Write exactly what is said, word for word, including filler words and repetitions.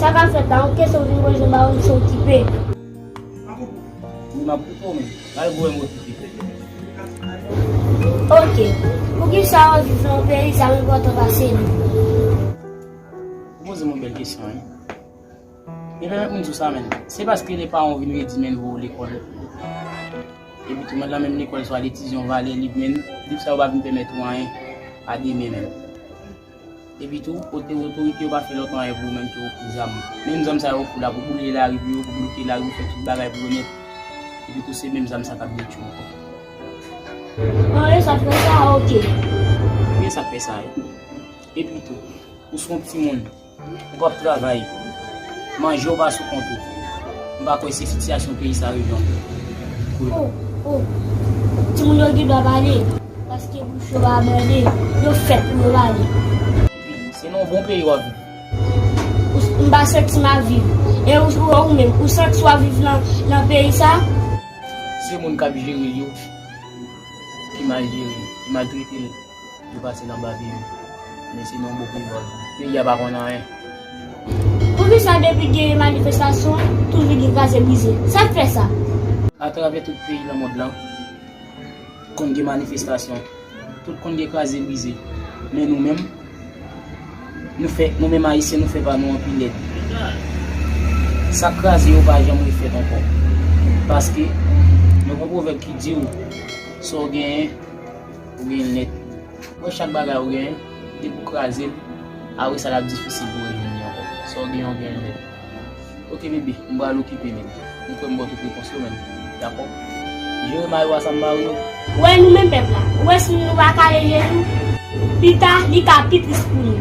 Sa k ap fèt la, yon kesyon w vin poze m, ba w, m se okipe. Wi, m ap koute w, men. Al gwo m okipe. Ok. Poukisa w ap viv nan yon peyi sa enpòtan pase nou? Ou poze m yon bèl kesyon, wi. E pèmèt mwen di w sa, menn. Se paske lè paran w vin redi, menn, voye w lekòl. Epi tou, menn, nan menm lekòl sa, l etidye yon valè liv, menn. Liv sa yo pa vin pèmèt ou anyen a demen, menn. Epi tou, ote-, otorite yo pa fè lòt anyen pou ou, menn, ke ofri zam. Menm zam sa yo ofri w la pou boule lari pou yo, pou bloke lari, pou fè tout bagay pou yo nèt. Epi tou, se menm zam sa k ap detwi w ankò. Bon, e sa fè sa, ok. Wi, e sa k fè sa, wi. Epi tou, ou se yon timoun. Ou p ap travay. Manje w pa sou kont ou. M pa kwè se sitiyasyon peyi sa rive ankò. Wi. Oh, oh. Timoun yo gen dwa pale. Paske bouch yo pa bande. Yo fèt pou yo pale. Se nan yon bon peyi w ap viv. Ou s-, m pa santi m ap viv. E ou, ou, ou menm, ou santi w ap viv nan, nan peyi sa? Se moun k ap jere l yo ki mal jere l, ki maltrete l. Yo pase nan ba peyi. Men se nan bon peyi w ap viv. Peyi a pa konn anyen. Poukisa depi gen manifestasyon, toujou gen kraze brize? Sa k fè sa? Atravè tout peyi nan mond lan, konn gen manifestasyon. Tout konn gen kraze brize. Men nou menm, nou fè, nou menm Ayisyen, nou fè pa nou anpil lèd. Sa k kraze yo pa janm refèt ankò. Paske, nou gen yon pwovèb ki di w, sa w genyen, ou genyen l nèt. Wè chak bagay ou genyen, depi w kraze l, apre sa l ap difisil pou w rejwenn li ankò. Sa w genyen, w genyen l nèt. Ok, bebe, m pral okipe, men. M kwè m ba w tout repons yo, men. Dakò? Jere mari w a sa m mari w. Ou wè nou menm pèp la. Ou wè si nou pa kale je nou, pita, li ka pi tris pou nou.